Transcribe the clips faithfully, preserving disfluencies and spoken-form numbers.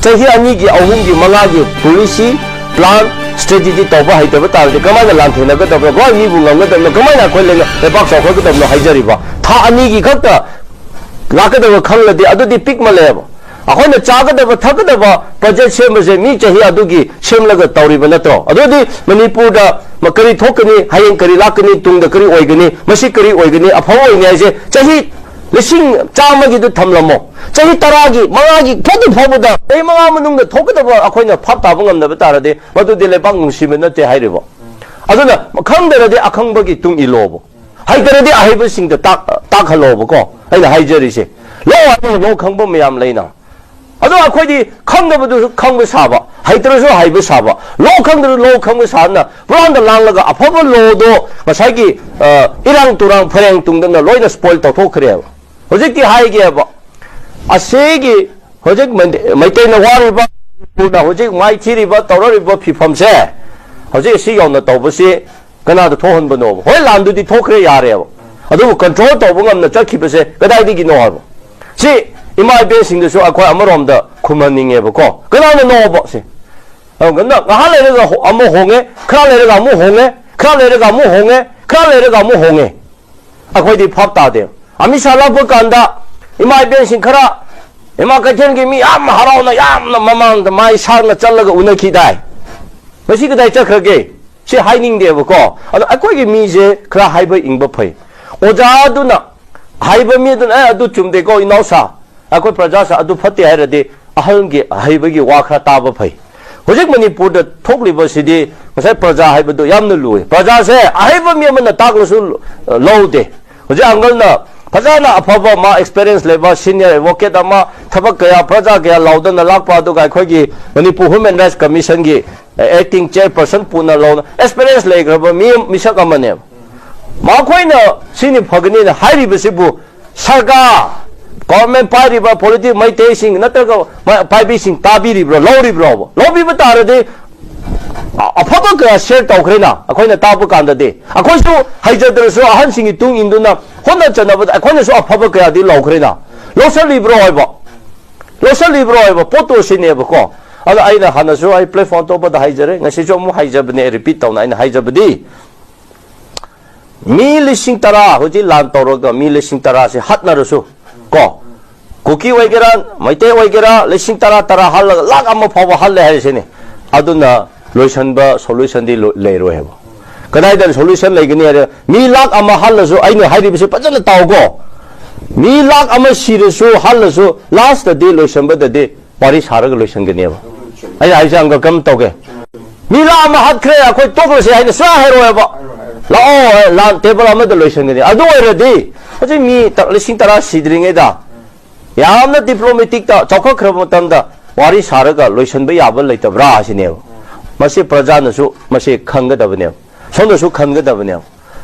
ꯆꯍꯤ ꯑꯅꯤꯒꯤ, ꯑꯍꯨꯝꯒꯤ, ꯃꯉꯥꯒꯤ policy, plan, strategy ꯇꯧꯕ ꯍꯩꯇꯕ ꯇꯥꯔꯗꯤ ꯀꯃꯥꯏꯅ ꯂꯥꯟꯊꯦꯡꯅꯒꯗꯕꯅꯣ, ꯀꯃꯥꯏꯅ ꯃꯤꯕꯨ ꯉꯝꯒꯗꯕꯅꯣ, ꯀꯃꯥꯏꯅ ꯑꯩꯈꯣꯏ ꯂꯩꯉꯥꯛ-, ꯂꯩꯕꯥꯛ ꯆꯥꯎꯈꯠꯀꯗꯕꯅꯣ ꯍꯥꯏꯖꯔꯤꯕ? ꯊꯥ ꯑꯅꯤꯒꯤ ꯈꯛꯇ ꯂꯥꯛꯀꯗꯕ ꯈꯪꯂꯗꯤ ꯑꯗꯨꯗꯤ ꯄꯤꯛꯃꯜꯂꯦꯕ꯫ ꯑꯩꯈꯣꯏꯅ ꯆꯥꯒꯗꯕ ꯊꯛꯀꯗꯕ budget ꯁꯦꯝꯕꯁꯦ ꯃꯤ ꯆꯍꯤ ꯑꯗꯨꯒꯤ ꯁꯦꯝꯂꯒ ꯇꯧꯔꯤꯕ ꯅꯠꯇ꯭ꯔꯣ? ꯑꯗꯨꯗꯤ ꯃꯅꯤꯄꯨꯔꯗ ꯃ-, ꯀꯔꯤ ꯊꯣꯛꯀꯅꯤ, ꯍꯌꯦꯡ ꯀꯔꯤ ꯂꯥꯛꯀꯅꯤ, ꯇꯨꯡꯗ ꯀꯔꯤ ꯑꯣꯏꯒꯅꯤ, ꯃꯁꯤ ꯀꯔꯤ ꯑꯣꯏꯒꯅꯤ, ꯑꯐꯕ ꯑꯣꯏꯅꯤ ꯍꯥꯏꯁꯦ ꯆꯍꯤ ꯂꯤꯁꯤꯡ ꯆꯥꯝꯃꯒꯤꯗꯨ ꯊꯝꯂꯝꯃꯣ, ꯆꯍꯤ ꯇꯔꯥꯒꯤ, ꯃꯉꯥꯒꯤ, ꯐꯗꯤ ꯐꯕꯗ ꯆꯍꯤ ꯃꯉꯥ ꯃꯅꯨꯡꯗ ꯊꯣꯛꯀꯗꯕ ꯑꯩꯈꯣꯏꯅ ꯚꯥꯞ ꯇꯥꯕ ꯉꯝꯗꯕ ꯇꯥꯔꯗꯤ ꯃꯗꯨꯗꯤ ꯂꯩꯕꯥꯛ ꯅꯨꯡꯁꯤꯕ ꯅꯠꯇꯦ ꯍꯥꯏꯔꯤꯕ꯫ ꯑꯗꯨꯅ ꯈꯪꯗ꯭ꯔꯗꯤ ꯑꯈꯪꯕꯒꯤ ꯇꯨꯡ ꯏꯜꯂꯣꯕ, ꯍꯩꯇ꯭ꯔꯗꯤ ꯑꯍꯩꯕꯁꯤꯡꯗ ꯇꯥꯛ-, ꯇꯥꯛꯍꯜꯂꯣꯕꯀꯣ꯫ ꯑꯩꯅ ꯍꯥꯏꯖꯔꯤꯁꯦ, ꯂꯣ ꯍꯥꯏꯕ ꯂꯣ ꯈꯪꯕ ꯃꯌꯥꯝ ꯂꯩꯅ꯫ ꯑꯗꯣ ꯑꯩꯈꯣꯏꯗꯤ ꯈꯪꯗꯕꯗꯨꯁꯨ ꯈꯪꯕ ꯁꯥꯕ, ꯍꯩꯇ꯭ꯔꯁꯨ ꯍꯩꯕ ꯁꯥꯕ, ꯂꯣ ꯈꯪꯗ꯭ꯔꯁꯨ ꯂꯣ ꯈꯪꯕ ꯁꯥꯅ ꯄꯨꯔꯥꯟꯗ ꯂꯥꯡꯂꯒ ꯑꯐꯕ ꯂꯣꯗꯣ ꯉꯁꯥꯏꯒꯤ, ꯑ, ꯏꯔꯥꯡ ꯇꯨꯔꯥꯡ ꯐꯔꯦꯡ ꯇꯨꯡꯗꯅ ꯂꯣꯏꯅ spoil ꯇꯧꯊꯣꯛꯈ꯭ꯔꯦꯕ꯫ ꯍꯧꯖꯤꯛꯇꯤ ꯍꯥꯏꯒꯦꯕ, ꯑꯁꯤꯒꯤ ꯍꯧꯖꯤꯛ ꯃꯩ-, ꯃꯩꯇꯩꯅ ꯋꯥꯔꯤꯕ, ꯃꯅꯤꯄꯨꯔꯅ ꯍꯧꯖꯤꯛ ꯃꯥꯏꯊꯤꯔꯤꯕ, ꯇꯧꯔꯛꯂꯤꯕ ꯐꯤꯕꯝꯁꯦ, ꯍꯧꯖꯤꯛ ꯑꯁꯤ ꯌꯧꯅ ꯇꯧꯕꯁꯤ ꯀꯅꯥꯗ ꯊꯣꯛꯍꯟꯕꯅꯣꯕ? ꯍꯣꯏ, ꯂꯥꯟꯗꯨꯗꯤ ꯊꯣꯛꯈ꯭ꯔꯦ, ꯌꯥꯔꯦꯕ꯫ ꯑꯗꯨꯕꯨ control ꯇꯧꯕ ꯉꯝꯅ ꯆꯠꯈꯤꯕꯁꯦ ꯀꯗꯥꯏꯗꯒꯤꯅꯣ ꯍꯥꯏꯕ? ꯁꯤ ꯏꯃꯥ ꯏꯕꯦꯟꯁꯤꯡꯗꯁꯨ ꯑꯩꯈꯣꯏ ꯑꯃꯔꯣꯝꯗ ꯈꯨꯝꯍꯟꯅꯤꯡꯉꯦꯕꯀꯣ꯫ ꯀꯅꯥꯅꯅꯣꯕ ꯁꯤ? ꯑꯗꯨꯒ ꯉꯥꯏꯍꯥꯛ ꯂꯩꯔꯒ ꯍꯣ-, ꯑꯃ ꯍꯣꯡꯉꯦ, ꯈꯔ ꯂꯩꯔꯒ ꯑꯃꯨꯛ ꯍꯣꯡꯉꯦ, ꯈꯔ ꯂꯩꯔꯒ ꯑꯃꯨꯛ ꯍꯣꯡꯉꯦ, ꯈꯔ ꯂꯩꯔꯒ ꯑꯃꯨꯛ ꯍꯣꯡꯉꯦ꯫ ꯑꯩꯈꯣꯏꯗꯤ ꯚꯥꯞ ꯇꯥꯗꯦ꯫ ꯑꯃꯤꯠ ꯁꯥ ꯂꯥꯛꯄ ꯀꯥꯟꯗ ꯏꯃꯥ ꯏꯕꯦꯟꯁꯤꯡ ꯈꯔ, ꯏꯃꯥ ꯀꯩꯊꯦꯜꯒꯤ ꯃꯤ ꯌꯥꯝ ꯍꯔꯥꯎꯅ, ꯌꯥꯝꯅ ꯃꯃꯥꯡꯗ ꯃꯥꯏ ꯁꯥꯡꯅ ꯆꯠꯂꯒ ꯎꯅꯈꯤꯗꯥꯏ? ꯃꯁꯤ ꯀꯗꯥꯏ ꯆꯠꯈ꯭ꯔꯒꯦ? ꯁꯤ ꯍꯥꯏꯅꯤꯡꯗꯦꯕꯀꯣ꯫ ꯑꯗꯣ ꯑꯩꯈꯣꯏꯒꯤ ꯃꯤꯁꯦ ꯈꯔ ꯍꯥꯏꯕ ꯏꯟꯕ ꯐꯩ꯫ ꯑꯣꯖꯥꯗꯨꯅ ꯍꯥꯏꯕ ꯃꯤꯗꯨꯅ, "ꯑꯦ, ꯑꯗꯨ ꯆꯨꯝꯗꯦꯀꯣ, ꯏꯅꯥꯎꯁꯥ, ꯑꯩꯈꯣꯏ ꯄ꯭ꯔꯖꯥꯁꯦ ꯑꯗꯨ ꯐꯠꯇꯦ" ꯍꯥꯏꯔꯗꯤ ꯑꯍꯜꯒꯤ ꯑꯍꯩꯕꯒꯤ ꯋꯥ ꯈꯔ ꯇꯥꯕ ꯐꯩ꯫ ꯍꯧꯖꯤꯛ ꯃꯅꯤꯄꯨꯔꯗ ꯊꯣꯛꯂꯤꯕꯁꯤꯗꯤ ꯉꯁꯥꯏ ꯄ꯭ꯔꯖꯥ ꯍꯥꯏꯕꯗꯨ ꯌꯥꯝꯅ ꯂꯨꯏ꯫ ꯄ꯭ꯔꯖꯥꯁꯦ ꯑꯍꯩꯕ ꯃꯤ ꯑꯃꯅ ꯇꯥꯛꯂꯁꯨ ꯂꯧꯗꯦ꯫ ꯍꯧꯖꯤꯛ uncle ꯅ ꯐꯖꯅ ꯑꯐꯕ, ꯃꯥ experience ꯂꯩꯕ senior advocate ꯑꯃ, ꯊꯕꯛ ꯀꯌꯥ, ꯄ꯭ꯔꯖꯥ ꯀꯌꯥ ꯂꯥꯎꯗꯅ ꯂꯥꯛꯄ, ꯑꯗꯨꯒ ꯑꯩꯈꯣꯏꯒꯤ ꯃꯅꯤꯄꯨꯔ Human Rights Commission ꯒꯤ acting chairperson ꯄꯨꯅ ꯂꯧꯅ experience ꯂꯩꯈ꯭ꯔꯕ ꯃꯤ, ꯃꯤꯁꯛ ꯑꯃꯅꯦꯕ꯫ ꯃꯈꯣꯏꯅ ꯁꯤꯅꯤ ꯐꯒꯅꯤꯅ ꯍꯥꯏꯔꯤꯕꯁꯤꯕꯨ ꯁꯔꯀꯥꯔ, government ꯄꯥꯏꯔꯤꯕ political ꯃꯩꯇꯩꯁꯤꯡ ꯅꯠꯇ꯭ꯔꯒ ꯃ-, ꯄꯥꯏꯕꯤꯁꯤꯡ ꯇꯥꯕꯤꯔꯤꯕ꯭ꯔꯣ, ꯂꯧꯔꯤꯕ꯭ꯔꯣꯕ? ꯂꯧꯕꯤꯕ ꯇꯥꯔꯗꯤ ꯑ-, ꯑꯐꯕ ꯀꯌꯥ share ꯇꯧꯈ꯭ꯔꯦꯅ꯫ ꯑꯩꯈꯣꯏꯅ ꯇꯥꯕ ꯀꯥꯟꯗꯗꯤ ꯑꯩꯈꯣꯏꯁꯨ ꯍꯩꯖꯗ꯭ꯔꯁꯨ ꯑꯍꯟꯁꯤꯡꯒꯤ ꯇꯨꯡ ꯏꯟꯗꯨꯅ ꯍꯣꯠꯅꯖꯅꯕꯗ ꯑꯩꯈꯣꯏꯅꯁꯨ ꯑꯐꯕ ꯀꯌꯥꯗꯤ ꯂꯧꯈ꯭ꯔꯦꯅ꯫ ꯂꯧꯁꯜꯂꯤꯕ꯭ꯔꯣ ꯍꯥꯏꯕ? ꯂꯧꯁꯜꯂꯤꯕ꯭ꯔꯣ ꯍꯥꯏꯕ ꯄꯣꯠꯇꯣ ꯁꯤꯅꯦꯕꯀꯣ꯫ ꯑꯗꯣ ꯑꯩꯅ ꯍꯥꯟꯅꯁꯨ ꯑꯩ platform ꯑꯇꯣꯞꯄꯗ ꯍꯥꯏꯖꯔꯦ, ꯉꯁꯤꯁꯨ ꯑꯃꯨꯛ ꯍꯥꯏꯖꯕꯅꯦ, repeat ꯇꯧꯅ ꯑꯩꯅ ꯍꯥꯏꯖꯕꯗꯤ, ꯃꯤ ꯂꯤꯁꯤꯡ ꯇꯔꯥ ꯍꯧꯖꯤꯛ ꯂꯥꯟ ꯇꯧꯔꯒ ꯃꯤ ꯂꯤꯁꯤꯡ ꯇꯔꯥꯁꯤ ꯍꯥꯠꯅꯔꯁꯨ ꯀꯣ, ꯀꯨꯀꯤ ꯑꯣꯏꯒꯦꯔꯥ, ꯃꯩꯇꯩ ꯑꯣꯏꯒꯦꯔꯥ, ꯂꯤꯁꯤꯡ ꯇꯔꯥ, ꯇꯔꯥ ꯍꯥꯠꯂꯒ ꯂꯥꯛ ꯑꯃ ꯐꯥꯎꯕ ꯍꯥꯠꯂꯦ ꯍꯥꯏꯔꯤꯁꯤꯅꯦ꯫ ꯑꯗꯨꯅ ꯂꯣꯏꯁꯟꯕ solution ꯗꯤ ꯂꯣ-, ꯂꯩꯔꯣꯏ ꯍꯥꯏꯕ꯫ ꯀꯗꯥꯏꯗ solution ꯂꯩꯒꯅꯤ ꯍꯥꯏꯔ, ꯃꯤ ꯂꯥꯛ ꯑꯃ ꯍꯥꯠꯂꯁꯨ, ꯑꯩꯅ ꯍꯥꯏꯔꯤꯕꯁꯤ ꯐꯖꯅ ꯇꯥꯎꯀꯣ, ꯃꯤ ꯂꯥꯛ ꯑꯃ ꯁꯤꯔꯁꯨ, ꯍꯥꯠꯂꯁꯨ, last ꯇꯗꯤ, ꯂꯣꯏꯁꯟꯕꯗꯗꯤ ꯋꯥꯔꯤ ꯁꯥꯔꯒ ꯂꯣꯏꯁꯟꯒꯅꯦꯕ꯫ ꯑꯩꯅ ꯍꯥꯏꯁꯦ ꯑꯪꯀ ꯀꯔꯝ ꯇꯧꯒꯦ? ꯃꯤ ꯂꯥꯛ ꯑꯃ ꯍꯥꯠꯈ꯭ꯔꯦ, ꯑꯩꯈꯣꯏ ꯇꯣꯛꯂꯁꯦ ꯍꯥꯏꯅ ꯁꯨꯡꯍꯥꯏ ꯍꯥꯏꯔꯣꯏꯕ꯫ ꯂꯥꯛꯑꯣ, ꯂꯥꯟ table ꯑꯃꯗ ꯂꯣꯏꯁꯟꯒꯅꯤ꯫ ꯑꯗꯨ ꯑꯣꯏꯔꯗꯤ ꯍꯧꯖꯤꯛ ꯃꯤ ꯇ-, ꯂꯤꯁꯤꯡ ꯇꯔꯥ ꯁꯤꯗ꯭ꯔꯤꯉꯩꯗ ꯌꯥꯝꯅ diplomatic ꯇ ꯆꯥꯎꯈꯠꯈ꯭ꯔꯕ ꯃꯇꯝꯗ ꯋꯥꯔꯤ ꯁꯥꯔꯒ ꯂꯣꯏꯁꯟꯕ ꯌꯥꯕ ꯂꯩꯇꯕ꯭ꯔꯥ ꯍꯥꯏꯁꯤꯅꯦꯕ꯫ ꯃꯁꯤ ꯄ꯭ꯔꯖꯥꯅꯁꯨ ꯃꯁꯤ ꯈꯪꯒꯗꯕꯅꯦꯕ, ꯁꯣꯝꯗꯁꯨ ꯈꯟꯒꯗꯕꯅꯦꯕ꯫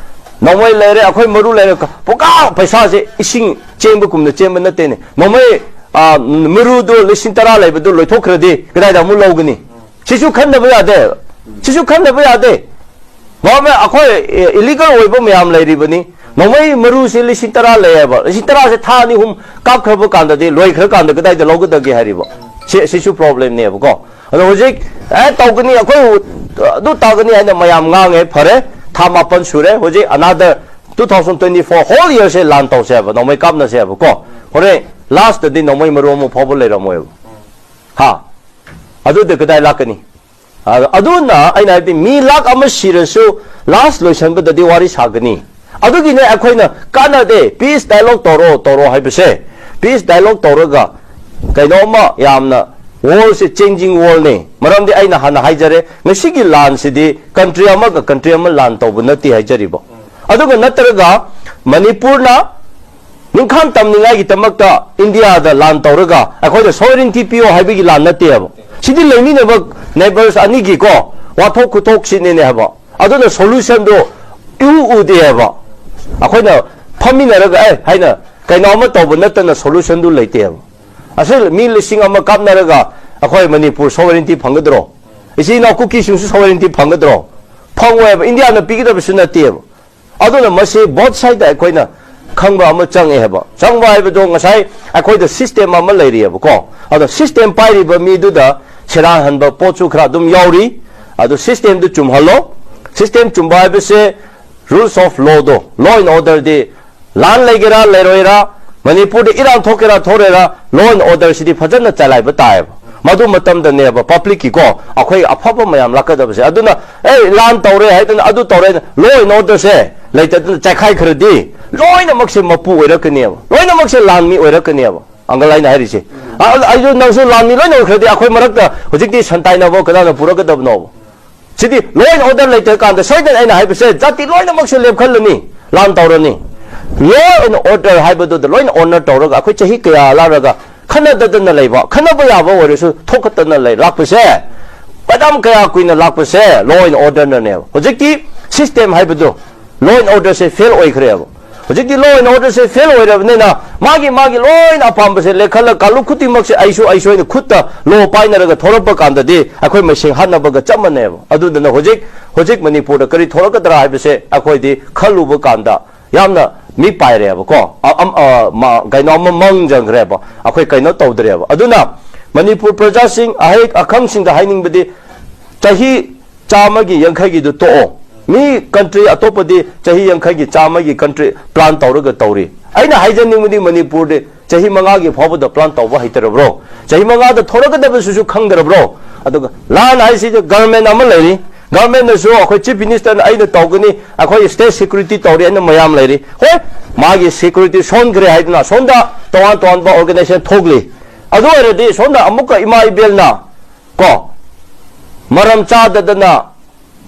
ꯅꯣꯡꯃꯩ ꯂꯩꯔꯦ, ꯑꯩꯈꯣꯏ ꯃꯔꯨ ꯂꯩꯔꯦ, ꯄꯨꯀꯥ ꯄꯩꯁꯥꯁꯦ ꯏꯁꯤꯡ ꯆꯦꯟꯕꯒꯨꯝꯅ ꯆꯦꯟꯕ ꯅꯠꯇꯦꯅꯦ꯫ ꯅꯣꯡꯃꯩ, ꯑ, ꯃꯔꯨꯗꯣ ꯂꯤꯁꯤꯡ ꯇꯔꯥ ꯂꯩꯕꯗꯣ ꯂꯣꯏꯊꯣꯛꯈ꯭ꯔꯗꯤ ꯀꯗꯥꯏꯗ ꯑꯃꯨꯛ ꯂꯧꯒꯅꯤ? ꯁꯤꯁꯨ ꯈꯟꯗꯕ ꯌꯥꯗꯦ꯫ ꯁꯤꯁꯨ ꯈꯟꯗꯕ ꯌꯥꯗꯦ꯫ Government, ꯑꯩꯈꯣꯏ, ꯑꯦ, illegal ꯑꯣꯏꯕ ꯃꯌꯥꯝ ꯂꯩꯔꯤꯕꯅꯤ꯫ ꯅꯣꯡꯃꯩ ꯃꯔꯨꯁꯦ ꯂꯤꯁꯤꯡ ꯇꯔꯥ ꯂꯩꯌꯦꯕ꯫ ꯂꯤꯁꯤꯡ ꯇꯔꯥꯁꯦ ꯊꯥ ꯑꯅꯤ ꯑꯍꯨꯝ ꯀꯥꯞꯈ꯭ꯔꯕ ꯀꯥꯟꯗꯗꯤ, ꯂꯣꯏꯈ꯭ꯔꯀꯥꯟꯗ ꯀꯗꯥꯏꯗ ꯂꯧꯒꯗꯒꯦ ꯍꯥꯏꯔꯤꯕ? ꯁꯤ, ꯁꯤꯁꯨ problem ꯅꯦꯕꯀꯣ꯫ ꯑꯗꯣ ꯍꯧꯖꯤꯛ, ꯑꯦ, ꯇꯧꯒꯅꯤ, ꯑꯩꯈꯣꯏ ꯑꯗꯨ ꯇꯧꯒꯅꯤ ꯍꯥꯏꯅ ꯃꯌꯥꯝ ꯉꯥꯡꯉꯦ, ꯐꯔꯦ, ꯊꯥ ꯃꯥꯄꯟ ꯁꯨꯔꯦ, ꯍꯧꯖꯤꯛ another two thousand twenty-four whole year ꯁꯦ ꯂꯥꯟ ꯇꯧꯁꯦ ꯍꯥꯏꯕ, ꯅꯣꯡꯃꯩ ꯀꯥꯞꯅꯁꯦ ꯍꯥꯏꯕꯀꯣ꯫ ꯍꯣꯔꯦꯟ last ꯇꯗꯤ ꯅꯣꯡꯃꯩ ꯃꯔꯨ ꯑꯃ ꯐꯥꯎꯕ ꯂꯩꯔꯝꯃꯣꯏꯕ꯫ ꯍꯥ? ꯑꯗꯨꯗ ꯀꯗꯥꯏ ꯂꯥꯛꯀꯅꯤ? ꯑ-, ꯑꯗꯨꯅ ꯑꯩꯅ ꯍꯥꯏꯕꯗꯤ ꯃꯤ ꯂꯥꯛ ꯑꯃ ꯁꯤꯔꯁꯨ last ꯂꯣꯏꯁꯟꯕꯗꯗꯤ ꯋꯥꯔꯤ ꯁꯥꯒꯅꯤ꯫ ꯑꯗꯨꯒꯤꯅꯦ ꯑꯩꯈꯣꯏꯅ ꯀꯥꯟꯅꯗꯦ, peace dialogue ꯇꯧꯔꯣ, ꯇꯧꯔꯣ ꯍꯥꯏꯕꯁꯦ꯫ Peace dialogue ꯇꯧꯔꯒ ꯀꯩꯅꯣꯝꯃ ꯌꯥꯝꯅ world ꯁꯦ changing world ꯅꯦ꯫ ꯃꯔꯝꯗꯤ ꯑꯩꯅ ꯍꯥꯟꯅ ꯍꯥꯏꯖꯔꯦ, ꯉꯁꯤꯒꯤ ꯂꯥꯟꯁꯤꯗꯤ country ꯑꯃꯒ country ꯑꯃ ꯂꯥꯟ ꯇꯧꯕ ꯅꯠꯇꯦ ꯍꯥꯏꯖꯔꯤꯕ꯫ ꯑꯗꯨꯒ ꯅꯠꯇ꯭ꯔꯒ ꯃꯅꯤꯄꯨꯔꯅ ꯅꯤꯡꯈꯥꯡ ꯇꯝꯅꯤꯡꯉꯥꯏꯒꯤꯗꯃꯛꯇ ꯏꯟꯗꯤꯌꯥꯗ ꯂꯥꯟ ꯇꯧꯔꯒ ꯑꯩꯈꯣꯏꯗ sovereignty ꯄꯤꯌꯣ ꯍꯥꯏꯕꯒꯤ ꯂꯥꯟ ꯅꯠꯇꯦꯕ꯫ ꯁꯤꯗꯤ ꯂꯩꯃꯤꯟꯅꯕ neighbours ꯑꯅꯤꯒꯤꯀꯣ ꯋꯥꯊꯣꯛ ꯈꯨꯊꯣꯛꯁꯤꯅꯤꯅꯦ ꯍꯥꯏꯕ꯫ ꯑꯗꯨꯅ solution ꯗꯣ ꯏꯎ ꯎꯗꯦ ꯍꯥꯏꯕ꯫ ꯑꯩꯈꯣꯏꯅ ꯐꯝꯃꯤꯟꯅꯔꯒ, "ꯑꯦ" ꯍꯥꯏꯅ ꯀꯩꯅꯣ ꯑꯃ ꯇꯧꯕ ꯅꯠꯇꯅ solution ꯗꯨ ꯂꯩꯇꯦ ꯍꯥꯏꯕ꯫ ꯑꯁꯤ ꯃꯤ ꯂꯤꯁꯤꯡ ꯑꯃ ꯀꯥꯞꯅꯔꯒ ꯑꯩꯈꯣꯏ ꯃꯅꯤꯄꯨꯔ sovereignty ꯐꯪꯒꯗ꯭ꯔꯣ? ꯏꯆꯤꯟ ꯏꯅꯥꯎ ꯀꯨꯀꯤꯁꯤꯡꯁꯨ sovereignty ꯐꯪꯒꯗ꯭ꯔꯣ? ꯐꯪꯉꯣꯏꯕ꯫ ꯏꯟꯗꯤꯌꯥꯅ ꯄꯤꯒꯗꯕꯁꯨ ꯅꯠꯇꯦꯕ꯫ ꯑꯗꯨꯅ ꯃꯁꯤ both side ꯇ ꯑꯩꯈꯣꯏꯅ ꯈꯪꯕ ꯑꯃ ꯆꯪꯉꯦ ꯍꯥꯏꯕ꯫ ꯆꯪꯕ ꯍꯥꯏꯕꯗꯣ ꯉꯁꯥꯏ ꯑꯩꯈꯣꯏꯗ system ꯑꯃ ꯂꯩꯔꯤꯑꯕꯀꯣ꯫ ꯑꯗꯣ system ꯄꯥꯏꯔꯤꯕ ꯃꯤꯗꯨꯗ ꯁꯦꯔꯥꯟ ꯍꯟꯕ ꯄꯣꯠꯁꯨ ꯈꯔ ꯑꯗꯨꯝ ꯌꯥꯎꯔꯤ꯫ ꯑꯗꯣ system ꯗꯨ ꯆꯨꯝꯍꯜꯂꯣ꯫ System ꯆꯨꯝꯕ ꯍꯥꯏꯕꯁꯦ rules of law ꯗꯣ, law and order ꯗꯤ ꯂꯥꯟ ꯂꯩꯒꯦꯔꯥ ꯂꯩꯔꯣꯏꯔꯥ, ꯃꯅꯤꯄꯨꯔꯗ ꯏꯔꯥꯡ ꯊꯣꯛꯀꯦꯔꯥ ꯊꯣꯛꯔꯣꯏꯔꯥ, law and order ꯁꯤꯗꯤ ꯐꯖꯅ ꯆꯂꯥꯏꯕ ꯇꯥꯏꯌꯦꯕ꯫ ꯃꯗꯨ ꯃꯇꯝꯗꯅꯦꯕ public ꯀꯤꯀꯣ ꯑꯩꯈꯣꯏ ꯑꯐꯕ ꯃꯌꯥꯝ ꯂꯥꯛꯀꯗꯕꯁꯦ꯫ ꯑꯗꯨꯅ ꯑꯦ ꯂꯥꯟ ꯇꯧꯔꯦ ꯍꯥꯏꯗꯅ, ꯑꯗꯨ ꯇꯧꯔꯦ ꯍꯥꯏꯗꯅ, law and order ꯁꯦ ꯂꯩꯇꯗꯅ ꯆꯥꯏꯈꯥꯏꯈ꯭ꯔꯗꯤ ꯂꯣꯏꯅꯃꯛꯁꯦ ꯃꯄꯨ ꯑꯣꯏꯔꯛꯀꯅꯦꯕ, ꯂꯣꯏꯅꯃꯛꯁꯦ ꯂꯥꯟꯃꯤ ꯑꯣꯏꯔꯛꯀꯅꯦꯕ꯫ ꯑꯪꯒꯜ ꯑꯩꯅ ꯍꯥꯏꯔꯤꯁꯦ, ꯑ, ꯑꯩꯁꯨ ꯅꯪꯁꯨ ꯂꯥꯟꯃꯤ ꯂꯣꯏꯅ ꯑꯣꯏꯈ꯭ꯔꯗꯤ ꯑꯩꯈꯣꯏ ꯃꯔꯛꯇ ꯍꯧꯖꯤꯛꯇꯤ ꯁꯟ ꯇꯥꯏꯅꯕ ꯀꯅꯥꯅ ꯄꯨꯔꯛꯀꯗꯕꯅꯣꯕ? ꯁꯤꯗꯤ law and order ꯂꯩꯇ꯭ꯔꯀꯥꯟꯗ ꯁꯣꯏꯗꯅ ꯑꯩꯅ ꯍꯥꯏꯕꯁꯦ ꯖꯥꯇꯤ ꯂꯣꯏꯅꯃꯛꯁꯦ ꯂꯦꯞꯈꯠꯂꯅꯤ, ꯂꯥꯟ ꯇꯧꯔꯅꯤ꯫ Law and order ꯍꯥꯏꯕꯗꯨꯗ ꯂꯣꯏꯅ honor ꯇꯧꯔꯒ ꯑꯩꯈꯣꯏ ꯆꯍꯤ ꯀꯌꯥ ꯂꯥꯛꯂꯒ ꯈꯟꯅꯗꯗꯅ ꯂꯩꯕ, ꯈꯟꯅꯕ ꯌꯥꯕ ꯑꯣꯏꯔꯁꯨ ꯊꯣꯛꯈꯠꯇꯅ ꯂꯩ ꯂꯥꯛꯄꯁꯦ, ꯃꯇꯝ ꯀꯌꯥ ꯀꯨꯏꯅ ꯂꯥꯛꯄꯁꯦ law and order ꯅꯅꯦꯕ꯫ ꯍꯧꯖꯤꯛꯇꯤ system ꯍꯥꯏꯕꯗꯣ, law and order say fail ꯑꯣꯏꯈ꯭ꯔꯦꯕ꯫ ꯍꯧꯖꯤꯛꯇꯤ law and order say fail ꯑꯣꯏꯔꯕꯅꯤꯅ ꯃꯥꯒꯤ ꯃꯥꯒꯤ ꯂꯣꯏꯅ ꯑꯄꯥꯝꯕꯁꯦ ꯂꯦꯈꯠꯂ ꯀꯥꯡꯂꯨꯞ ꯈꯨꯗꯤꯡꯃꯛꯁꯦ ꯑꯩꯁꯨ ꯑꯩꯁꯨ ꯑꯩꯅ ꯈꯨꯠꯇ law ꯄꯥꯏꯅꯔꯒ ꯊꯣꯔꯛꯄ ꯀꯥꯟꯗꯗꯤ ꯑꯩꯈꯣꯏ ꯃꯁꯦꯟ ꯍꯥꯠꯅꯕꯒ ꯆꯞ ꯃꯥꯟꯅꯩꯕ꯫ ꯑꯗꯨꯗꯨꯅ ꯍꯧꯖꯤꯛ ꯍꯧꯖꯤꯛ ꯃꯅꯤꯄꯨꯔꯗ ꯀꯔꯤ ꯊꯣꯛꯂꯛꯀꯗ꯭ꯔꯥ ꯍꯥꯏꯕꯁꯦ ꯑꯩꯈꯣꯏꯗꯤ ꯈꯜꯂꯨꯕ ꯀꯥꯟꯗ ꯌꯥꯝꯅ ꯃꯤ ꯄꯥꯏꯔꯦꯕꯀꯣ꯫ ꯑ-, ꯑꯝ-, ꯑ, ꯃ-, ꯀꯩꯅꯣ ꯑꯃ ꯃꯪꯖꯪꯈ꯭ꯔꯦꯕ꯫ ꯑꯩꯈꯣꯏ ꯀꯩꯅꯣ ꯇꯧꯗ꯭ꯔꯦꯕ꯫ ꯑꯗꯨꯅ ꯃꯅꯤꯄꯨꯔ ꯄ꯭ꯔꯖꯥꯁꯤꯡ, ꯑꯍꯩ ꯑꯈꯪꯁꯤꯡꯗ ꯍꯥꯏꯅꯤꯡꯕꯗꯤ, ꯆꯍꯤ ꯆꯥꯝꯃꯒꯤ ꯌꯥꯡꯈꯩꯒꯤꯗꯨ ꯇꯣꯛꯑꯣ꯫ ꯃꯤ country ꯑꯇꯣꯞꯄꯗꯤ ꯆꯍꯤ ꯌꯥꯡꯈꯩꯒꯤ, ꯆꯥꯝꯃꯒꯤ country plan ꯇꯧꯔꯒ ꯇꯧꯔꯤ꯫ ꯑꯩꯅ ꯍꯥꯏꯖꯅꯤꯡꯕꯗꯤ ꯃꯅꯤꯄꯨꯔꯗꯤ ꯆꯍꯤ ꯃꯉꯥꯒꯤ ꯐꯥꯎꯕꯗ plan ꯇꯧꯕ ꯍꯩꯇꯔꯕ꯭ꯔꯣ? ꯆꯍꯤ ꯃꯉꯥꯗ ꯊꯣꯔꯛꯀꯗꯕꯁꯤꯁꯨ ꯈꯪꯗ꯭ꯔꯕ꯭ꯔꯣ? ꯑꯗꯨꯒ ꯂꯥꯟ ꯍꯥꯏꯁꯤꯗꯤ government ꯑꯃ ꯂꯩꯔꯤ, government ꯅꯁꯨ ꯑꯩꯈꯣꯏ chief minister ꯅ ꯑꯩꯅ ꯇꯧꯒꯅꯤ, ꯑꯩꯈꯣꯏ state security ꯇꯧꯔꯤ ꯍꯥꯏꯅ ꯃꯌꯥꯝ ꯂꯩꯔꯤ꯫ ꯍꯣꯏ, ꯃꯥꯒꯤ security ꯁꯣꯟꯈ꯭ꯔꯦ ꯍꯥꯏꯗꯅ ꯁꯣꯝꯗ ꯇꯣꯉꯥꯟ ꯇꯣꯉꯥꯟꯕ organization ꯊꯣꯛꯂꯤ꯫ ꯑꯗꯨ ꯑꯣꯏꯔꯗꯤ ꯁꯣꯝꯗ ꯑꯃꯨꯛꯀ ꯏꯃꯥ ꯏꯕꯦꯜꯅ ꯀꯣ ꯃꯔꯝ ꯆꯥꯗꯗꯅ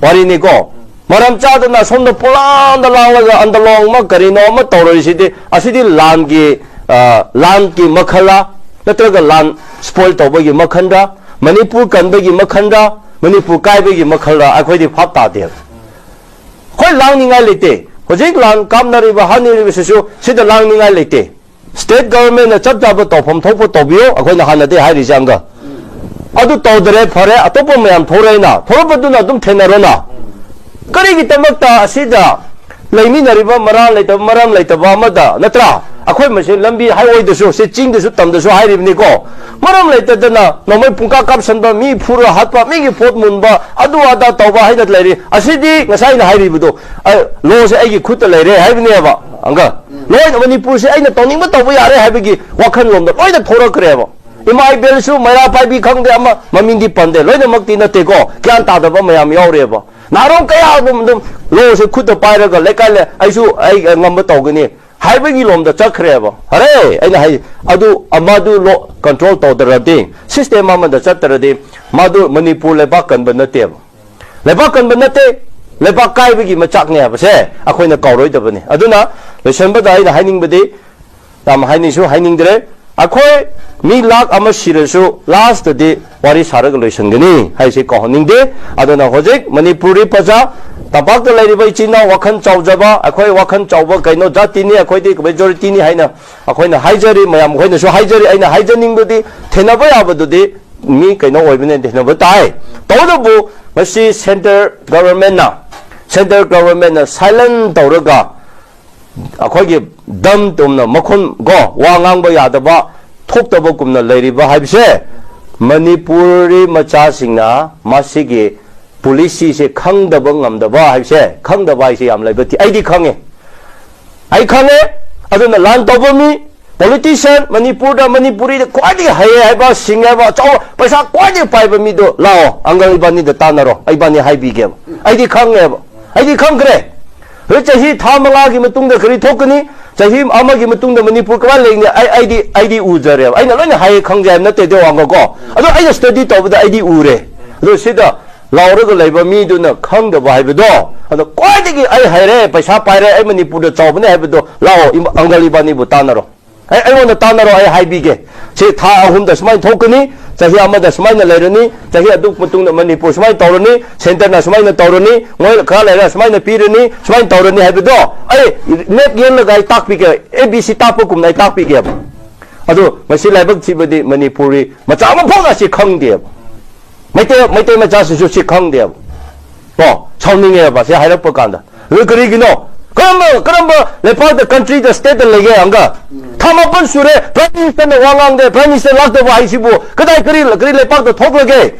ꯋꯥꯔꯤꯅꯤꯀꯣ꯫ ꯃꯔꯝ ꯆꯥꯗꯅ ꯁꯣꯝꯗ ꯄꯨꯂꯥꯟꯗ ꯂꯥꯡꯂꯒ ꯑꯟꯗꯂꯣꯡ ꯑꯃ ꯀꯔꯤꯅꯣ ꯑꯃ ꯇꯧꯔꯣꯏꯁꯤꯗꯤ, ꯑꯁꯤꯗꯤ ꯂꯥꯟꯒꯤ, ꯑ, ꯂꯥꯟꯒꯤ ꯃꯈꯜꯂ, ꯅꯠꯇ꯭ꯔꯒ ꯂꯥꯟ spoil ꯇꯧꯕꯒꯤ ꯃꯈꯜꯔ, ꯃꯅꯤꯄꯨꯔ ꯀꯟꯕꯒꯤ ꯃꯈꯜꯔ, ꯃꯅꯤꯄꯨꯔ ꯀꯥꯏꯕꯒꯤ ꯃꯈꯜꯔ, ꯑꯩꯈꯣꯏꯗꯤ ꯚꯥꯞ ꯇꯥꯗꯦ꯫ ꯑꯩꯈꯣꯏ ꯂꯥꯡꯅꯤꯡꯉꯥꯏ ꯂꯩꯇꯦ꯫ ꯍꯧꯖꯤꯛ ꯂꯥꯟ ꯀꯥꯞꯅꯔꯤꯕ, ꯍꯥꯠꯅꯔꯤꯕꯁꯤꯁꯨ ꯁꯤꯗ ꯂꯥꯡꯅꯤꯡꯉꯥꯏ ꯂꯩꯇꯦ꯫ State government ꯅ ꯆꯞ ꯆꯥꯕ ꯇꯧꯐꯝ ꯊꯣꯛꯄ ꯇꯧꯕꯤꯌꯣ, ꯑꯩꯈꯣꯏꯅ ꯍꯥꯟꯅꯗꯤ ꯍꯥꯏꯔꯤꯁꯦ ꯑꯪꯒ꯫ ꯑꯗꯨ ꯇꯧꯗ꯭ꯔꯦ, ꯐꯔꯦ, ꯑꯇꯣꯞꯄ ꯃꯌꯥꯝ ꯊꯣꯔꯛꯏꯅ, ꯊꯣꯔꯛꯄꯗꯨꯅ ꯑꯗꯨꯝ ꯊꯦꯡꯅꯔꯣꯅ꯫ ꯀꯔꯤꯒꯤꯗꯃꯛꯇ ꯑꯁꯤꯗ ꯂꯩꯃꯤꯟꯅꯔꯤꯕ ꯃꯔꯥ ꯂꯩꯇꯕ, ꯃꯔꯝ ꯂꯩꯇꯕ ꯑꯃꯗ, ꯅꯠꯇ꯭ꯔꯥ? ꯑꯩꯈꯣꯏ ꯃꯁꯦꯟ ꯂꯝꯕꯤ highwayꯗꯁꯨ, ꯁꯤ ꯆꯤꯡꯗꯁꯨ, ꯇꯝꯗꯁꯨ ꯍꯥꯏꯔꯤꯕꯅꯤꯀꯣ꯫ ꯃꯔꯝ ꯂꯩꯇꯗꯅ ꯅꯣꯡꯃꯩ ꯄꯨꯡꯀꯥꯞ ꯀꯥꯞꯁꯟꯕ, ꯃꯤ ꯐꯨꯔ ꯍꯥꯠꯄ, ꯃꯤꯒꯤ ꯄꯣꯠ ꯃꯨꯟꯕ, ꯑꯗꯨ ꯑꯗꯥ ꯇꯧꯕ ꯍꯥꯏꯅ ꯂꯩꯔꯤ꯫ ꯑꯁꯤꯗꯤ ꯉꯁꯥꯏ ꯑꯩꯅ ꯍꯥꯏꯔꯤꯕꯗꯣ, ꯑ, lawꯁꯦ ꯑꯩꯒꯤ ꯈꯨꯠꯇ ꯂꯩꯔꯦ ꯍꯥꯏꯕꯅꯦꯕ꯫ ꯑꯪꯀꯜ, ꯂꯣꯏꯅ ꯃꯅꯤꯄꯨꯔꯁꯦ ꯑꯩꯅ ꯇꯧꯅꯤꯡꯕ ꯇꯧꯕ ꯌꯥꯔꯦ ꯍꯥꯏꯕꯒꯤ ꯋꯥꯈꯜꯂꯣꯝꯗ ꯂꯣꯏꯅ ꯊꯣꯔꯛꯈ꯭ꯔꯦꯕ꯫ ꯏꯃꯥ ꯏꯕꯦꯜꯁꯨ, ꯃꯩꯔꯥ ꯄꯥꯏꯕꯤ ꯈꯪꯗꯦ, ꯑꯃ ꯃꯃꯤꯡꯗꯤ ꯄꯟꯗꯦ, ꯂꯣꯏꯅꯃꯛꯇꯤ ꯅꯠꯇꯦꯀꯣ, ꯒ꯭ꯌꯥꯟ ꯇꯥꯗꯕ ꯃꯌꯥꯝ ꯌꯥꯎꯔꯦꯕ꯫ ꯅꯍꯥꯔꯣꯜ ꯀꯌꯥ ꯑꯗꯨꯝ, ꯑꯗꯨꯝ lawꯁꯦ ꯈꯨꯠꯇ ꯄꯥꯏꯔꯒ ꯂꯩꯀꯥꯏ ꯂꯩ, "ꯑꯩꯁꯨ ꯑꯩ ꯉꯝꯕ ꯇꯧꯒꯅꯤ" ꯍꯥꯏꯕꯒꯤ ꯂꯣꯝꯗ ꯆꯠꯈ꯭ꯔꯦꯕ꯫ ꯑꯔꯦ, ꯑꯩꯅ ꯍꯥꯏ, ꯑꯗꯨ ꯑꯃꯗꯨ law control ꯇꯧꯗ꯭ꯔꯗꯤ, system ꯑꯃꯗ ꯆꯠꯇ꯭ꯔꯗꯤ, ꯃꯥꯗꯨ ꯃꯅꯤꯄꯨꯔ ꯂꯩꯕꯥꯛ ꯀꯟꯕ ꯅꯠꯇꯦꯕ꯫ ꯂꯩꯕꯥꯛ ꯀꯟꯕ ꯅꯠꯇꯦ, ꯂꯩꯕꯥꯛ ꯀꯥꯏꯕꯒꯤ ꯃꯆꯥꯛꯅꯦ ꯍꯥꯏꯕꯁꯦ ꯑꯩꯈꯣꯏꯅ ꯀꯥꯎꯔꯣꯏꯗꯕꯅꯤ꯫ ꯑꯗꯨꯅ ꯂꯣꯏꯁꯤꯟꯕꯗ ꯑꯩꯅ ꯍꯥꯏꯅꯤꯡꯕꯗꯤ, ꯌꯥꯝ ꯍꯥꯏꯅꯤꯡꯁꯨ ꯍꯥꯏꯅꯤꯡꯗ꯭ꯔꯦ, ꯑꯩꯈꯣꯏ ꯃꯤ ꯂꯥꯈ ꯑꯃ ꯁꯤꯔꯁꯨ lastꯇꯗꯤ ꯋꯥꯔꯤ ꯁꯥꯔꯒ ꯂꯣꯏꯁꯤꯟꯒꯅꯤ ꯍꯥꯏꯁꯤ ꯀꯥꯎꯍꯟꯅꯤꯡꯗꯦ꯫ ꯑꯗꯨꯅ ꯍꯧꯖꯤꯛ ꯃꯅꯤꯄꯨꯔꯤ ꯄ꯭ꯔꯖꯥ, ꯇꯝꯄꯥꯛꯇ ꯂꯩꯔꯤꯕ ꯏꯆꯤꯟ ꯏꯅꯥꯎ ꯋꯥꯈꯜ ꯆꯥꯎꯖꯕ, ꯑꯩꯈꯣꯏ ꯋꯥꯈꯜ ꯆꯥꯎꯕ ꯀꯩꯅꯣ ꯖꯥꯇꯤꯅꯤ, ꯑꯩꯈꯣꯏꯗꯤ majorityꯅꯤ ꯍꯥꯏꯅ ꯑꯩꯈꯣꯏꯅ ꯍꯥꯏꯖꯔꯤ, ꯃꯌꯥꯝ ꯑꯩꯈꯣꯏꯅꯁꯨ ꯍꯥꯏꯖꯔꯤ꯫ ꯑꯩꯅ ꯍꯥꯏꯖꯅꯤꯡꯕꯗꯤ ꯊꯦꯡꯅꯕ ꯌꯥꯕꯗꯨꯗꯤ ꯃꯤ ꯀꯩꯅꯣ ꯑꯣꯏꯕꯅꯤꯅ ꯊꯦꯡꯅꯕ ꯇꯥꯏ꯫ ꯇꯧꯕꯇꯕꯨ ꯃꯁꯤ centre governmentꯅ, centre governmentꯅ silent ꯇꯧꯔꯒ ꯑꯩꯈꯣꯏꯒꯤ dumb ꯇꯧꯅ ꯃꯈꯨꯟ ꯀꯣ ꯋꯥ ꯉꯥꯡꯕ ꯌꯥꯗꯕ, ꯊꯣꯛꯇꯕꯒꯨꯝꯅ ꯂꯩꯔꯤꯕ ꯍꯥꯏꯕꯁꯦ ꯃꯅꯤꯄꯨꯔꯤ ꯃꯆꯥꯁꯤꯡꯅ ꯃꯁꯤꯒꯤ policyꯁꯦ ꯈꯪꯗꯕ ꯉꯝꯗꯕ ꯍꯥꯏꯕꯁꯦ, ꯈꯪꯗꯕ ꯍꯥꯏꯁꯦ ꯌꯥꯝ ꯂꯩꯕ ꯊꯤ-, ꯑꯩꯗꯤ ꯈꯪꯉꯦ꯫ ꯑꯩ ꯈꯪꯉꯦ꯫ ꯑꯗꯨꯅ ꯂꯥꯟ ꯇꯧꯕ ꯃꯤ, politician, ꯃꯅꯤꯄꯨꯔꯗ, ꯃꯅꯤꯄꯨꯔꯤꯗ ꯈ꯭ꯋꯥꯏꯗꯒꯤ ꯍꯩꯌꯦ ꯍꯥꯏꯕ, ꯁꯤꯡꯉꯦ ꯍꯥꯏꯕ, ꯑꯆꯧꯕ ꯄꯩꯁꯥ ꯈ꯭ꯋꯥꯏꯗꯒꯤ ꯄꯥꯏꯕ ꯃꯤꯗꯣ ꯂꯥꯛꯑꯣ, uncle ꯏꯕꯥꯅꯤꯗ ꯇꯥꯟꯅꯔꯣ, ꯏꯕꯥꯅꯤ ꯍꯥꯏꯕꯤꯒꯦꯕ꯫ ꯑꯩꯗꯤ ꯈꯪꯉꯦꯕ, ꯑꯩꯗꯤ ꯈꯪꯈ꯭ꯔꯦ꯫ ꯍꯧꯖꯤꯛ ꯆꯍꯤ ꯊꯥ ꯃꯉꯥꯒꯤ ꯃꯇꯨꯡꯗ ꯀꯔꯤ ꯊꯣꯛꯀꯅꯤ, ꯆꯍꯤ ꯑꯃꯒꯤ ꯃꯇꯨꯡꯗ ꯃꯅꯤꯄꯨꯔ ꯀꯃꯥꯏꯅ ꯂꯩꯒꯅꯤ, ꯑꯩ, ꯑꯩꯗꯤ, ꯑꯩꯗꯤ ꯎꯖꯔꯦꯕ꯫ ꯑꯩꯅ ꯂꯣꯏꯅ ꯍꯥꯏꯌꯦ, ꯈꯪꯖꯩ ꯍꯥꯏꯕ ꯅꯠꯇꯦ, ꯑꯗꯨ ꯋꯥꯡꯕꯀꯣ꯫ ꯑꯗꯣ ꯑꯩꯅ study ꯇꯧꯕꯗ ꯑꯩꯗꯤ ꯎꯔꯦ꯫ ꯑꯗꯣ ꯁꯤꯗ ꯂꯥꯎꯔꯒ ꯂꯩꯕ ꯃꯤꯗꯨꯅ ꯈꯪꯗꯕ ꯍꯥꯏꯕꯗꯣ, ꯑꯗꯣ ꯈ꯭ꯋꯥꯏꯗꯒꯤ ꯑꯩ ꯍꯩꯔꯦ, ꯄꯩꯁꯥ ꯄꯥꯏꯔꯦ, ꯑꯩ ꯃꯅꯤꯄꯨꯔꯗ ꯆꯥꯎꯕꯅꯦ ꯍꯥꯏꯕꯗꯣ ꯂꯥꯛꯑꯣ, ꯏꯃ-, uncle ꯏꯕꯥꯅꯤꯕꯨ ꯇꯥꯟꯅꯔꯣ꯫ ꯑꯩ, ꯑꯩꯉꯣꯟꯗ ꯇꯥꯟꯅꯔꯣ, ꯑꯩ ꯍꯥꯏꯕꯤꯒꯦ꯫ ꯁꯤ ꯊꯥ ꯑꯍꯨꯝꯗ ꯁꯨꯃꯥꯏꯅ ꯊꯣꯛꯀꯅꯤ, ꯆꯍꯤ ꯑꯃꯗ ꯁꯨꯃꯥꯏꯅ ꯂꯩꯔꯅꯤ, ꯆꯍꯤ ꯑꯗꯨ ꯃꯇꯨꯡꯗ ꯃꯅꯤꯄꯨꯔ ꯁꯨꯃꯥꯏꯅ ꯇꯧꯔꯅꯤ, centreꯅ ꯁꯨꯃꯥꯏꯅ ꯇꯧꯔꯅꯤ, ꯃꯣꯏ ꯈꯔ ꯂꯩꯔ ꯁꯨꯃꯥꯏꯅ ꯄꯤꯔꯅꯤ, ꯁꯨꯃꯥꯏꯅ ꯇꯧꯔꯅꯤ ꯍꯥꯏꯕꯗꯣ ꯑꯩ map ꯌꯦꯡꯂꯒ ꯑꯩ ꯇꯥꯛꯄꯤꯒꯦ, A B C ꯇꯥꯛꯄꯒꯨꯝꯅ ꯑꯩ ꯇꯥꯛꯄꯤꯒꯦꯕ꯫ ꯑꯗꯨ ꯃꯁꯤ ꯂꯥꯏꯕꯛ ꯊꯤꯕꯗꯤ ꯃꯅꯤꯄꯨꯔꯤ ꯃꯆꯥ ꯑꯃ ꯐꯥꯎꯅ ꯁꯤ ꯈꯪꯗꯦꯕ꯫ ꯃꯩꯇꯩ, ꯃꯩꯇꯩ ꯃꯆꯥꯁꯤꯡꯁꯨ ꯁꯤ ꯈꯪꯗꯦꯕ꯫ ꯀꯣ, ꯁꯥꯎꯅꯤꯡꯉꯦꯕ ꯁꯤ ꯍꯥꯏꯔꯛꯄ ꯀꯥꯟꯗ꯫ ꯑꯗꯨ ꯀꯔꯤꯒꯤꯅꯣ? ꯀꯔꯝꯕ ꯀꯔꯝꯕ ꯂꯩꯄꯥꯛꯇ, countryꯗ, stateꯇ ꯂꯩꯒꯦ? ꯑꯪꯒ ꯊꯥ ꯃꯥꯄꯟ ꯁꯨꯔꯦ, Prime Ministerꯅ ꯋꯥ ꯉꯥꯡꯗꯦ, Prime Minister ꯂꯥꯛꯇꯕ ꯍꯥꯏꯁꯤꯕꯨ ꯀꯗꯥꯏ, ꯀꯔꯤ ꯀꯔꯤ ꯂꯩꯄꯥꯛꯇ ꯊꯣꯛꯂꯒꯦ?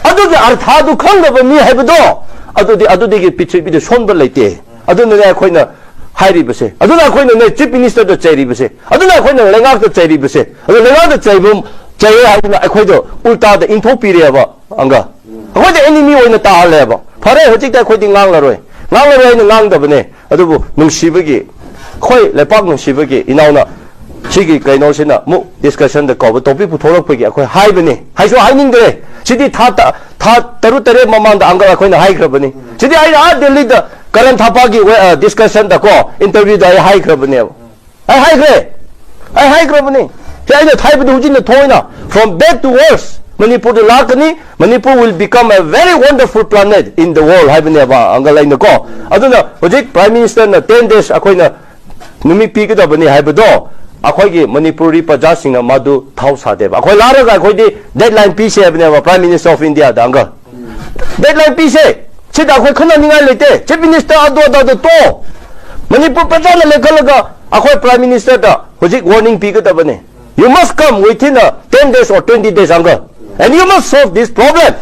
ꯑꯗꯨꯒꯤ ꯑꯔꯊꯥꯗꯨ ꯈꯪꯗꯕ ꯃꯤ ꯍꯥꯏꯕꯗꯣ, ꯑꯗꯨꯗꯤ ꯑꯗꯨꯗꯒꯤ ꯄ꯭ꯔꯤꯊꯤꯕꯤꯗ ꯁꯣꯟꯕ ꯂꯩꯇꯦ꯫ ꯑꯗꯨꯅꯅꯦ ꯑꯩꯈꯣꯏꯅ ꯍꯥꯏꯔꯤꯕꯁꯦ, ꯑꯗꯨꯅ ꯑꯩꯈꯣꯏꯅꯅꯦ Chief Ministerꯗ ꯆꯩꯔꯤꯕꯁꯦ, ꯑꯗꯨꯅ ꯑꯩꯈꯣꯏꯅ ꯂꯩꯉꯥꯛꯇ ꯆꯩꯔꯤꯕꯁꯦ꯫ ꯑꯗꯨ ꯂꯩꯉꯥꯛꯇ ꯆꯩꯕ, ꯆꯩꯌꯦ ꯍꯥꯏꯗꯅ ꯑꯩꯈꯣꯏꯗ ꯎꯜꯇꯥꯗ ꯏꯟꯊꯣꯛꯄꯤꯔꯦꯕ꯫ ꯑꯪꯒ ꯑꯩꯈꯣꯏꯗ enemy ꯑꯣꯏꯅ ꯇꯥꯍꯜꯂꯦꯕ꯫ ꯐꯔꯦ, ꯍꯧꯖꯤꯛꯇꯤ ꯑꯩꯈꯣꯏꯗꯤ ꯉꯥꯡꯂꯔꯣꯏ, ꯉꯥꯡꯂꯔꯣꯏ ꯍꯥꯏꯅ ꯉꯥꯡꯗꯕꯅꯦ꯫ ꯑꯗꯨꯕꯨ ꯅꯨꯡꯁꯤꯕꯒꯤ, ꯑꯩꯈꯣꯏ ꯂꯩꯄꯥꯛ ꯅꯨꯡꯁꯤꯕꯒꯤ ꯏꯅꯥꯎꯅ ꯁꯤꯒꯤ ꯀꯩꯅꯣꯁꯤꯅ ꯑꯃꯨꯛ discussionꯗ ꯀꯧꯕ topic ꯄꯨꯊꯣꯔꯛꯄꯒꯤ ꯑꯩꯈꯣꯏ ꯍꯥꯏꯕꯅꯤ꯫ ꯍꯥꯏꯁꯨ ꯍꯥꯏꯅꯤꯡꯗ꯭ꯔꯦ꯫ ꯁꯤꯗꯤ ꯊꯥ ꯇ-, ꯊꯥ ꯇꯔꯨꯛ ꯇꯔꯦꯠ ꯃꯃꯥꯡꯗ ꯑꯪꯒꯜ ꯑꯩꯈꯣꯏꯅ ꯍꯥꯏꯈ꯭ꯔꯕꯅꯤ꯫ ꯁꯤꯗꯤ ꯑꯩꯅ ꯑꯥ ꯗꯦꯜꯂꯤꯗ ꯀꯔꯟ ꯊꯥꯄꯥꯒꯤ ꯋꯦ-, ꯑ, discussionꯗ ꯀꯣ, interviewꯗ ꯑꯩ ꯍꯥꯏꯈ꯭ꯔꯕꯅꯦꯕ꯫ ꯑꯩ ꯍꯥꯏꯈ꯭ꯔꯦ, ꯑꯩ ꯍꯥꯏꯈ꯭ꯔꯕꯅꯤ꯫ ꯁꯤ ꯑꯩꯅ ꯍꯥꯏꯕꯗꯨ ꯍꯧꯖꯤꯛꯅ ꯊꯣꯏꯅ, from bad to worse, ꯃꯅꯤꯄꯨꯔꯗ ꯂꯥꯛꯀꯅꯤ, Manipur will become a very wonderful planet in the world ꯍꯥꯏꯕꯅꯦꯕ ꯑꯪꯒꯜ ꯑꯩꯅ ꯀꯣ꯫ ꯑꯗꯨꯅ ꯍꯧꯖꯤꯛ Prime Ministerꯅ ten days ꯑꯩꯈꯣꯏꯅ ꯅꯨꯃꯤꯠ ꯄꯤꯒꯗꯕꯅꯤ ꯍꯥꯏꯕꯗꯣ ꯑꯩꯈꯣꯏꯒꯤ ꯃꯅꯤꯄꯨꯔꯤ ꯄ꯭ꯔꯖꯥꯁꯤꯡꯅ ꯃꯗꯨ ꯊꯧ ꯁꯥꯗꯦꯕ꯫ ꯑꯩꯈꯣꯏ ꯂꯥꯛꯂꯒ ꯑꯩꯈꯣꯏꯗꯤ deadline ꯄꯤꯁꯦ ꯍꯥꯏꯕꯅꯦꯕ Prime Minister of Indiaꯗ ꯑꯪꯒꯜ꯫ Deadline ꯄꯤꯁꯦ꯫ ꯁꯤꯗ ꯑꯩꯈꯣꯏ ꯈꯟꯅꯅꯤꯡꯉꯥꯏ ꯂꯩꯇꯦ꯫ Chief Minister ꯑꯗꯨ ꯑꯗꯥꯗ ꯇꯣꯛꯑꯣ꯫ ꯃꯅꯤꯄꯨꯔ ꯄ꯭ꯔꯖꯥꯅ ꯂꯦꯡꯈꯠꯂꯒ ꯑꯩꯈꯣꯏ Prime Ministerꯗ ꯍꯧꯖꯤꯛ warning ꯄꯤꯒꯗꯕꯅꯤ꯫ You must come within a ten days or twenty days, uncle. And you must solve this problem.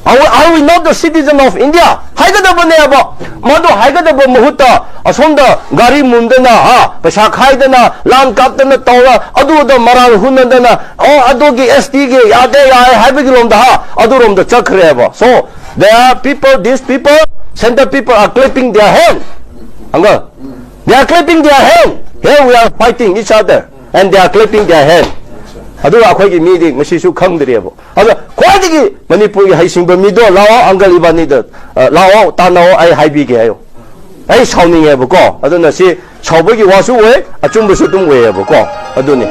Are we, are we not the citizen of India? ꯍꯥꯏꯒꯗꯕꯅꯦꯕ꯫ ꯃꯗꯨ ꯍꯥꯏꯒꯗꯕ ꯃꯍꯨꯠꯇ ꯑꯁꯣꯝꯗ ꯒꯥꯔꯤ ꯃꯨꯟꯗꯅ, ꯍꯥ, ꯄꯩꯁꯥ ꯈꯥꯏꯗꯅ, ꯂꯥꯟ ꯀꯥꯞꯇꯅ ꯇꯧꯔ, ꯑꯗꯨꯗ ꯃꯔꯥꯜ ꯍꯨꯟꯅꯗꯅ, ꯑꯣ, ꯑꯗꯨꯒꯤ STꯒꯤ ꯌꯥꯗꯦ, ꯌꯥꯏ ꯍꯥꯏꯕꯒꯤ ꯂꯣꯝꯗ, ꯍꯥ, ꯑꯗꯨꯔꯣꯝꯗ ꯆꯠꯈ꯭ꯔꯦꯕ꯫ So, there are people, these people, center people are clapping their hand. Uncle, they are clapping their hand. Here we are fighting each other, and they are clapping their hand. ꯑꯗꯨꯒ ꯑꯩꯈꯣꯏꯒꯤ ꯃꯤꯗꯤ ꯉꯁꯤꯁꯨ ꯈꯪꯗ꯭ꯔꯤꯑꯕ꯫ ꯑꯗꯣ ꯈ꯭ꯋꯥꯏꯗꯒꯤ ꯃꯅꯤꯄꯨꯔꯒꯤ ꯍꯩꯁꯤꯡꯕ ꯃꯤꯗꯣ ꯂꯥꯛꯑꯣ, ꯑꯪꯀꯜ ꯏꯕꯥꯅꯤꯗ, ꯑ, ꯂꯥꯛꯑꯣ, ꯇꯥꯟꯅꯑꯣ, ꯑꯩ ꯍꯥꯏꯕꯤꯒꯦ ꯍꯥꯏꯌꯣ꯫ ꯑꯩ ꯁꯥꯎꯅꯤꯡꯉꯦꯕꯀꯣ꯫ ꯑꯗꯨꯅ ꯁꯤ ꯁꯥꯎꯕꯒꯤ ꯋꯥꯁꯨ ꯑꯣꯏ, ꯑꯆꯨꯝꯕꯁꯨ ꯑꯗꯨꯝ ꯑꯣꯏꯌꯦꯕꯀꯣ꯫ ꯑꯗꯨꯅꯤ꯫